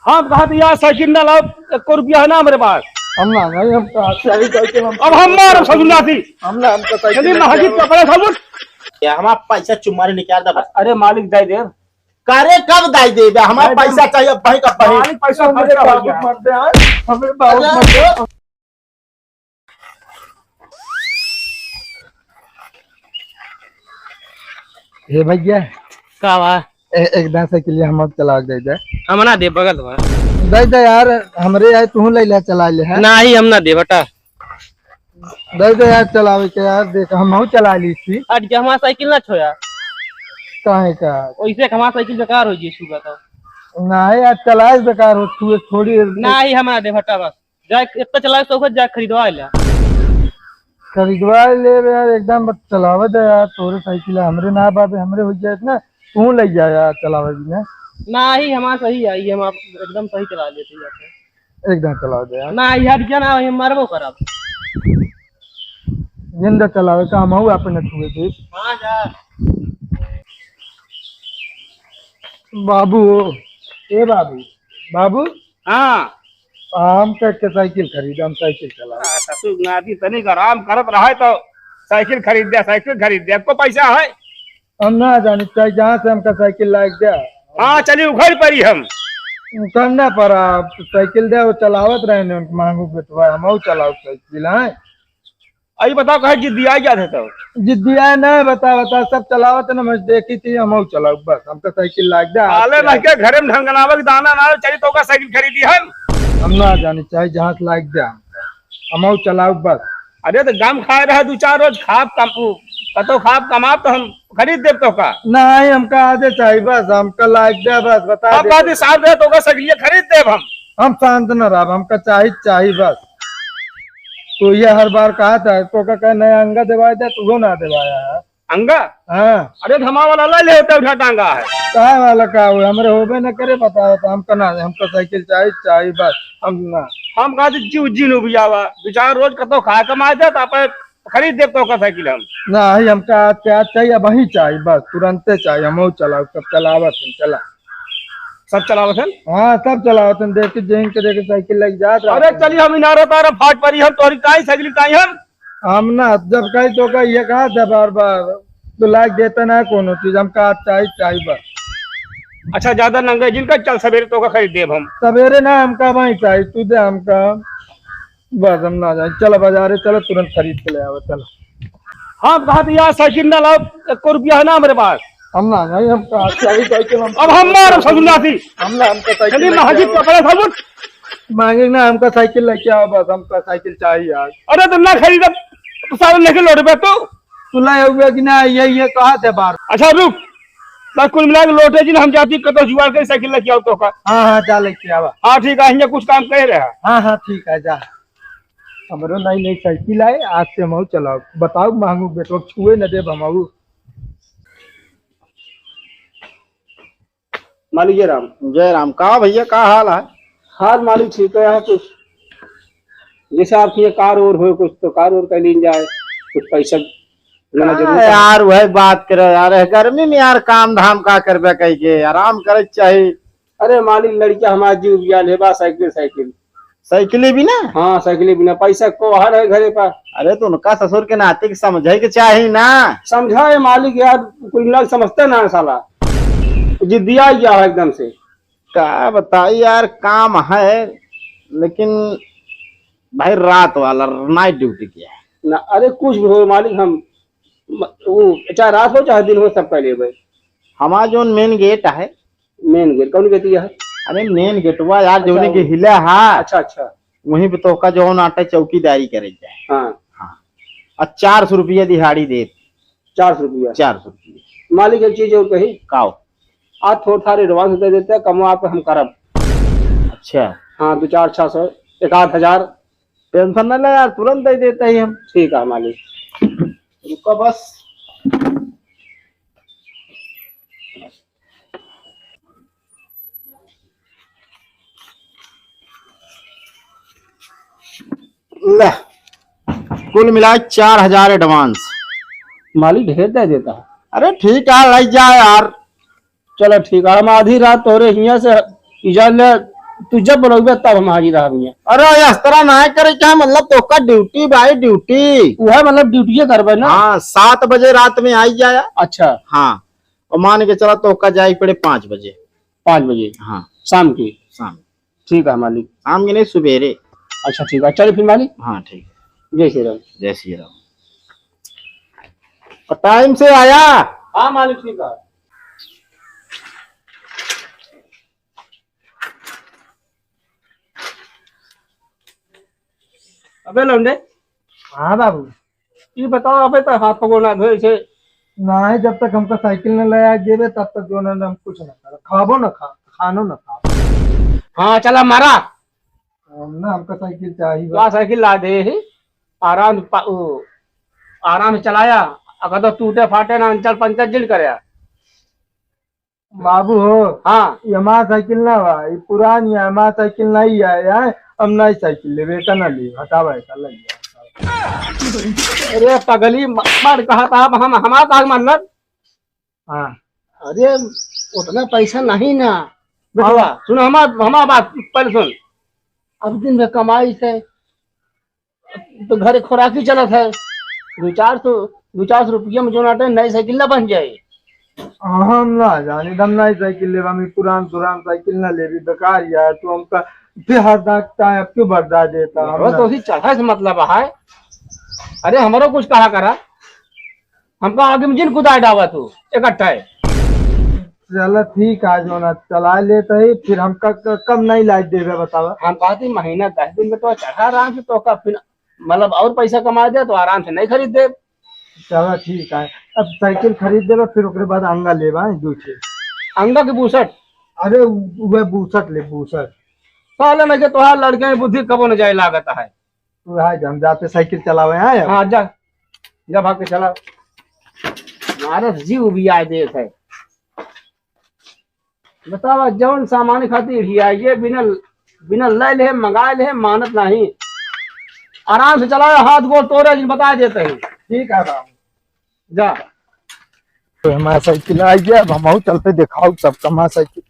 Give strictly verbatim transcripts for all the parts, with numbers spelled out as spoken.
हम कहा तो यार साइकिल ना लाओ, एको रुपया है ना हमरे पास। हम ना, नहीं, हम कहा साइकिल, साइकिल हम अब हम मारब ससुर नाती। हम ना, हमका साइकिल चलिए लेके महंगी आओ। कपड़े खबुन। क्या हमारा पैसा चुम्मारे निकाल दे बस। अरे मालिक दे दे। करे कब दे दे? हमारा दे दे। पैसा चाहिए, भाई का भाई। मालिक पैसा हमरे खर्चा हो बाबू गया। मर दे, हाँ? हमरे बाबू अरे मर दे। हे भैया। का बा? ए-, एक दांत साइकिल हम चला के दे दे। हम ना दे, बगल बा। दे दे यार, हमरे यार तू ले ले, चला ले है। नाही, हम ना दे बेटा। दे दे यार, चलावे के यार, देख हम हूँ चला ली थी। हट जा, हमार साइकिल ना छोया। काहे का? ओइसे हमार साइकिल बेकार हो जी छुआ तो। नाही यार, चलाए बेकार हो, छुए थोड़ी। नाही, हम ना दे बेटा बस। जाए, एक तो चलाए, तो ओकर जाए खरीदवा ले। खरीदवा ले बे यार, एकदम बस चलावे दे यार, तोरे साइकिल है, हमरे ना बाबे, हमरे हो जाए ना, तू ले जा यार, चलावे भी ना। नाही, हमार सही है, ये हम आप एकदम सही चला लेते हैं। एकदम चलावे दे यार। ना यार, क्या ना, ये मरबो करब। जिंदा चलावे का हम हूँ, आपन छुए दे। हाँ जा। बाबू, ए बाबू, बाबू। हाँ। हम कह के साइकिल खरीद, हम साइकिल चलाओ। आ, ससुर नाती तनिक आराम करत रहे तो साइकिल खरीद दे, साइकिल खरीद दे। आपको पैसा है? हम ना जानी, चाहे जहाँ से हमका साइकिल लाग दे। हाँ, चलिए उघर परी हम। करना पड़ा, साइकिल दे, वो चलावत रहे ने, उनके मांगू बेटवा, हम चलाओ साइकिल, हैं? अई बताओ, कहे जिद्दिया जात है तो? जिद्दिया ना, बता, बता, सब चलावत ना, मैं देखी थी, हम चलाऊ बस, हमका साइकिल लाग दे, आले आज ना के घरे में ढंगनावे के दाना ना, चली तो का साइकिल खरीदी हम। हम ना जानी, चाहे जहाँ से लाग दे, हम चलाऊ बस। अरे तो गम खाए रहे दो चार रोज, खाब कम, उ, कतो खाब कमाब तो हम खरीद देब तो का। नहीं, हमका आजे चाहिए बस, हमका लाग दे बस, बता अब दे। आजे साल रहे तो का साइकिल खरीद देब हम। हम शांत न रहब, हमका चाही, चाही बस। तू ये हर बार कहा था, तो का कहे नया अंगा देवाए दे, तू वो ना देवाया है। अंगा? हाँ। अरे धमा वाला ला ले होता उठा टांगा है। काहे वाला का हो? हमरे होबे न करे, बताओ तो हमका ना, हमका साइकिल चाही, चाही बस। हम ना। हम कहा थे जीव जीन उबियावा, दो चार रोज कतो खा कमाए दे, तो आप खरीद देब तो का साइकिल हम। नहीं, हमका आज के आज चाहिए, अब वहीं चाहिए बस, तुरंते चाहिए, हम चलाओ, सब चलावत हैं, चला। सब चलावत हैं? हाँ, सब चलावत हैं, देख के जेंग के देख के साइकिल लग जात अरे रहत है। चलिए हम इनारा तारा फाट परी, हम तोहरी काई साइकिल काई हम? हम ना, जब कही तो का ये कहा था बार बार, तो लाग देता ना कोनो चीज, हमका आज चाही, चाही बस। अच्छा, ज्यादा नंगे जिनका चल सवेरे तो का खरीद देब हम। सवेरे ना, हमका वहीं चाही, तू दे हमका, बस हम ना जाए, चल बाजारे, चल तुरंत खरीद के ले आवे, चल। हम कहा तो यार साइकिल ना लाओ, एको रुपया है ना हमरे पास। हम ना, नहीं, हमका आज चाही साइकिल, हम अब हम मारब ससुर नाती। हम ना, हमका साइकिल चलिए लेके महंगी आओ। कपड़ा खबुन। मांगे ना, हमका साइकिल लेके आओ बस, हमका साइकिल चाहिए आज। अरे तो ना खरीदब, तो सारे लेके लौटबे तू। तू ले आउबे कि ना, ये, ये कहा थे बार। अच्छा रुक, बस कुल मिला के लौटे जी ना, हम जाती कतो जुगाड़ के साइकिल लेके आओ तो का। हाँ, हाँ, जा लेके आवा। हाँ ठीक है, हियाँ कुछ काम कह रहे हैं। हाँ, हाँ, ठीक है, जा। हमरो नई नई साइकिल आए, आज से हम चलाओ। बताओ मांगू बेटवा, छुए न देब हम। मालिक जय राम। जय राम। का भैया, का हाल है? हाल मालिक ठीक है, यहाँ कुछ जैसे आपके यहाँ कार और हो, कुछ तो कार और कर लीन जाए, कुछ पैसा लेना जरूरी हाँ था। यार, वही बात करो यार, गर्मी में यार काम धाम का करबे कह के, आराम करे के चाही। अरे मालिक, लड़किया हमारा जीव बिया लेबा साइकिल, साइकिल। साइकिले बिना? हाँ, साइकिले बिना, पैसा को हर है घरे पर। अरे तो उनका ससुर के नाते के समझे के चाही ना। समझा है मालिक यार, कुल मिला के समझते ना है साला, जिद्दिया गया है एकदम से। का बताई यार, काम है लेकिन भाई रात वाला, नाइट ड्यूटी किया है। ना, अरे कुछ भी हो मालिक, हम म-, वो चाहे रात हो चाहे दिन हो, सब कर लेबे। हमार जौन मेन गेट है। मेन गेट कौन गेट है? अरे मेन गेटवा यार, अच्छा, जौने के वो। हिला है। अच्छा, अच्छा। वहीं पे तोहका जौन आटा चौकीदारी करे जाए। हाँ। हाँ। और चार सौ रुपया दिहाड़ी दे। चार सौ रुपया? चार सौ रुपया। मालिक एक चीज और कही। काओ? आज थोड़ा थारे एडवांस दे देते, कमवा पे हम करब। अच्छा। हाँ, दो चार छह सौ, एक आध हजार। टेंशन ना ले यार, तुरंत दे देते ही हम। ठीक है मालिक। रुको बस। ले, कुल मिला चार हजार एडवांस। मालिक ढेर दे देता है। अरे ठीक है, ले जा यार। चलो ठीक है, हम आधी रात तोरे हियाँ से इजाजत ले, तू जब बोलबे तब हम हाजिर रहब हियाँ। अरे, इस तरह ना करे क्या, मतलब, तोहका ड्यूटी बाय ड्यूटी। वह, मतलब, ड्यूटी करबे ना। हाँ, सात बजे रात में आई जाया। अच्छा। हाँ, और मान के चला, तोहका जाए पड़े पाँच बजे। पाँच बजे? हाँ। शाम की? शाम। ठीक है मालिक। शाम के नहीं, सुबेरे। अच्छा, ठीक है, चलो फिर मालिक। हाँ, ठीक। जय श्री राम। जय श्री राम। और टाइम से आया। हाँ मालिक, ठीक है। अबे लौंडे। हाँ बाबू। ई बताओ, अबे तो हाथ पकड़ना धोए से। नहीं, जब तक हमका साइकिल न ले आ देबे, तब तक जो ना हम कुछ न कर, खाबो न खा, खानो न खा। हाँ, चला मारा। हम ना, हमका साइकिल चाहिए बा। ला साइकिल ला दे ही, आराम पा-, ओ, आराम से चलाया। अगर तो टूटे फाटे ना, अंचल पंचर जिन करे। बाबू हो, हाँ। ये हमार साइकिल ना बा, ये पुरानी है, हमार साइकिल नहीं है, है? हम नहीं साइकिल लेबे, का ना लेबे, हटावा, ऐसा लग गया। अरे पगली, म-, मर कहा था, अब हम, हमार का मानत? हाँ। अरे, उतना पैसा नहीं ना। बाबा, सुन हमार, हमार बात पहले सुन। अब दिन में कमाई से तो घरे खोराकी चलत है। दो चार सौ, दो चार सौ रुपया में जोन आटे नई साइकिल ना बन जाए। हम ना जानी, हम नई साइकिल लेबा, हम पुरान सुरान साइकिल ना लेबी, बेकार यार। तू हमका फिर हर दागता है, अब क्यों बर्दाश्त देता? हम तो ना ही चढ़ा से मतलब है। अरे, हमरो कुछ कहा करा, हमका आगे में जिन कुदाए डावा तू इकट्ठा है। चला ठीक है, जो ना चला लेत ही, फिर हमका क-, कम नहीं लाग देबे, बतावा। हम कहती महीना दस दिन में तो चढ़ा आराम से, तो का फिर मतलब और पैसा कमा दे तो आराम से नहीं खरीद दे। चला ठीक है, अब साइकिल खरीद देबे, फिर ओकरे बाद अंगा लेबा, दू ठे। अंगा के बूसट? अरे उ-, उहे बूसट ले, बूसट। साले नहीं के तोहार लड़के में बुद्धि कबो न जाए लागत है। तू है, हम जाते साइकिल चलावे हैं अब। हाँ, जा, जा भाग के चला। मारत जीव भी आ देत है। बतावा, जौन सामान खातिर ही आई, ये बिना, बिना ले ले, मंगा ले, मानत नहीं। आराम से चलाओ, हाथ गोड़ तोड़े, जिन बता देते हैं। ठीक है बाबू। जा। तो हमारा साइकिल आ गया, अब हम चलते देखाओ सबका हमारा साइकिल।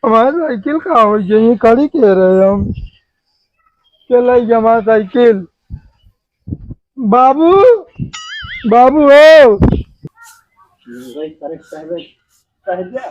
हमार साइकिल का हो गई? यहीं खड़ी के रहे हम। के लाई हमार साइकिल? बाबू, बाबू हो। कह दिया,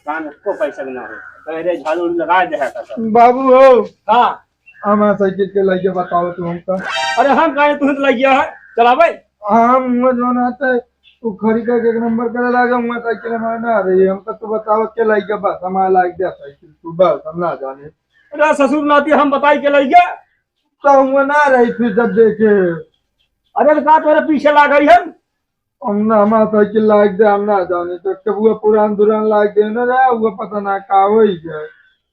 कान को पैसा ना हो। कह रहे झाड़ू उड़ू लगा दे है का सब। बाबू हो। हाँ। हमार साइकिल के लइके बताओ तू हमका। अरे हम काहे तू लइके है? चलावे? हम हुआ जौन आते, तू खड़ी करके एक नंबर करे लागे, हुआ साइकिल हमारे ना रही। हमका तू बताओ के लइके बस, हमारे लायक दे साइकिल तू बस, हम ना जाने। अरे ससुर नाती हम बताई के लइके? तो हुआ ना रही फिर जब देखे। अरे तो का तोरे पीछे लाग गई हम? हम ना, हमार साइकिल लाग दे, हम ना जाने। तो कब हुआ पुरान दुरान लाग दे ना रहा, हुआ पता ना का होई गया।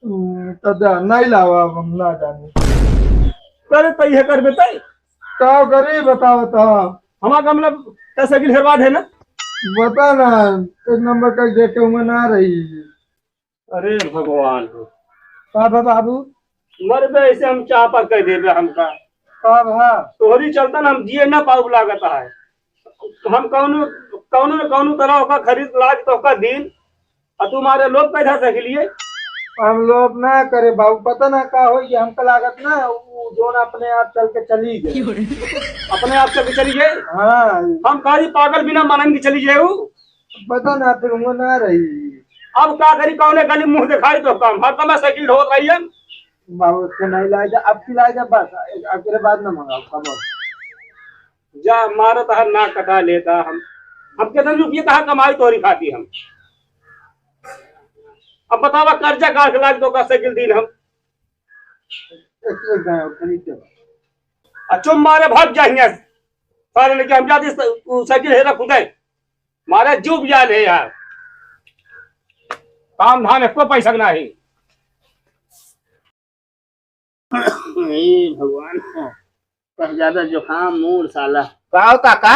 हम्म, तो जा, नहीं लावा, अब हम ना जाने। अरे तो ये कर बेटा। का करी बताओ तो। हमार का मतलब, तो साइकिल हेरवा दे ना। बता ना, एक नंबर का देखे हुए ना रही। अरे भगवान हो। का बा बाबू? मर बे, ऐसे हम चापा कह देबे हमका। का भा? तोहरी चलतन हम जिए ना पाउब लागत है। हम कौनो, कौनो न कौनो तरह ओका खरीद लाग तो ओका दीन, आ तुम्हारे लोग पैदा सक लिए। हम लोग ना करे बाबू, पता ना का हो कि हमका लागत ना, उ जोन अपने आप चल के चली गए। अपने आप चल के चली गए? हाँ। हम कहा जी पागल बिना मनन की चली गए उ। पता ना, फिर वो ना रही। अब का करी, कौने गली मुंह दिखाई तो काम, हर समय साइकिल ढोत रही है। बाबू, उसको नहीं लाए जा, अब की लाए जा, बस, अब के बाद ना मंगाओ, कब? जा, मारो तहर नाक कटा लेता हम। हम कितने रुपये कहाँ कमाई तोरी खाती हम? अब बतावा, कर्जा काट के लाग तो का साइकिल दीन हम? एक, एक गाय और खरीद के। आ चुम मारे भाग जा हियां से। सारे लेके हम जाते स-, उ साइकिल हेरा खुदे। मारे जीव बिया ले यार। काम धाम एको पैसा के नाही। हे भगवान, कह ज्यादा जुकाम मूड़ साला। का हो काका?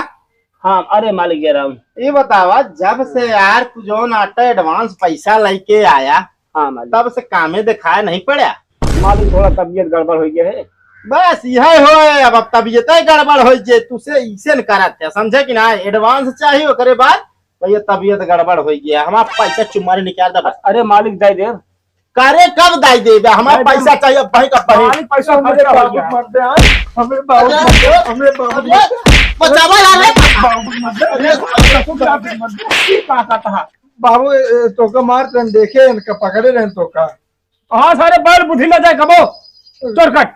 हाँ, अरे मालिक जय राम। ये बतावा, जब से यार तू जौन आटा advance पैसा लेके आया, हाँ मालिक। तब से कामे दिखाए नहीं पड़ा। मालिक थोड़ा तबीयत गड़बड़ हो गया है। बस यह हो, अब, अब तबीयत गड़बड़ हो जे, तुसे इसे न करत है, समझे कि ना? Advance चाहिए, ओकरे बाद तो ये तबीयत गड़बड़ हो गया, हमारा पैसा चुम्मारे निकाल दे बस। अरे मालिक दे दे। करे कब दाई देबे? हमार भाई, पैसा चाहिए, अब भाई का भाई। मालिक, पैसा हमरे खर्चा हो बाबू गया। मत दे, हाँ? हमरे बाबू अरे, मत दे, हमरे बाबू अरे, मत दे। बचावा यार, रे। बाबू मत दे, अरे, हमरे बाबू मत दे। का कहता है? बाबू, ए, ए, तोका मार तन देखे, इनका पकड़े रहन तोका। हाँ, सारे बैल बुद्धि ना जाए कबो। चोर कट।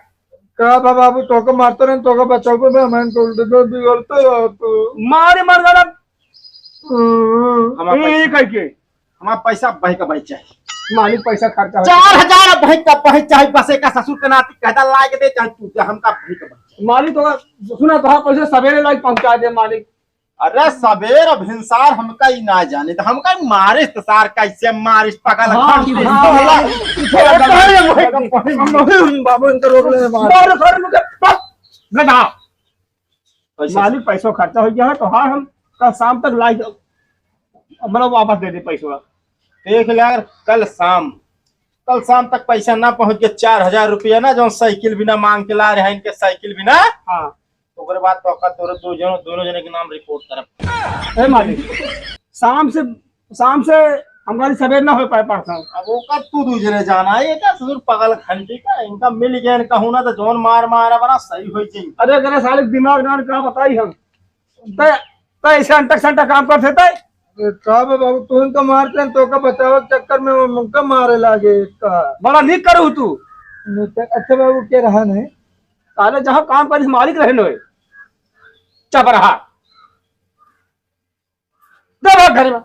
का बा बाबू, तोका मारते रहन, तोका बचाओ बे, मैं तो उल्टे पे बिगड़ते हो तू। मारे मार साला। हम्म। हमार ये पैसा। कह के। हमार पैसा बही का बही चाहिए। मालिक पैसा खर्चा हो चार हजार बही का बही चाहिए, बस एक ससुर के नाती कहता लाके दे, चाहे तू दे, हमका बही का बही चाहिए। मालिक तो सुना, तोहार पैसा सवेरे लाइक पहुंचा दे मालिक। अरे सवेर भिनसार हमका ही ना जाने, तो हमका ही मारे तो सार कैसे मारिस पकड़ हाँ, घंटी हाँ, बोला। हाँ। अरे कहाँ है बही का बही? बाबू इनका रोक ले मार। मारो घर में के, बस, गधा। पैसा मालिक पैसो खर्चा हो गया है, तो हाँ, हम कल शाम तक लाई, मतलब, वापस दे दे पैसवा। देख ले यार, कल शाम, कल शाम तक पैसा ना पहुंच गया, चार हजार रुपया ना, जो साइकिल भी ना मांग के ला रहे हैं, इनके साइकिल भी ना। हाँ। ओकरे बाद तो का तोरे दो जन, दोनों जने के नाम रिपोर्ट करब। ए मालिक, शाम से शाम से हमारी सवेर ना हो पाए परसों। अब ओकर तू दूसरे जाना है, ये का ससुर पगल घंटी का, इनका मिल गया, इनका होना तो जौन मार मारा बना सही हो जाए। अरे, अरे साले दिमाग ना का बताई हम। तै, तै ऐसे अंटक संटक काम करते तै। ए, का बा बाबू, तू इनका मारते हैं, तो का बचाव के चक्कर में वो उनका मारे लागे का। बड़ा नीक करू तू। नीक, अच्छा बाबू, के रहा नहीं? साले जहाँ काम पर मालिक रहे नोए। चप रहा। दे भाग घर में।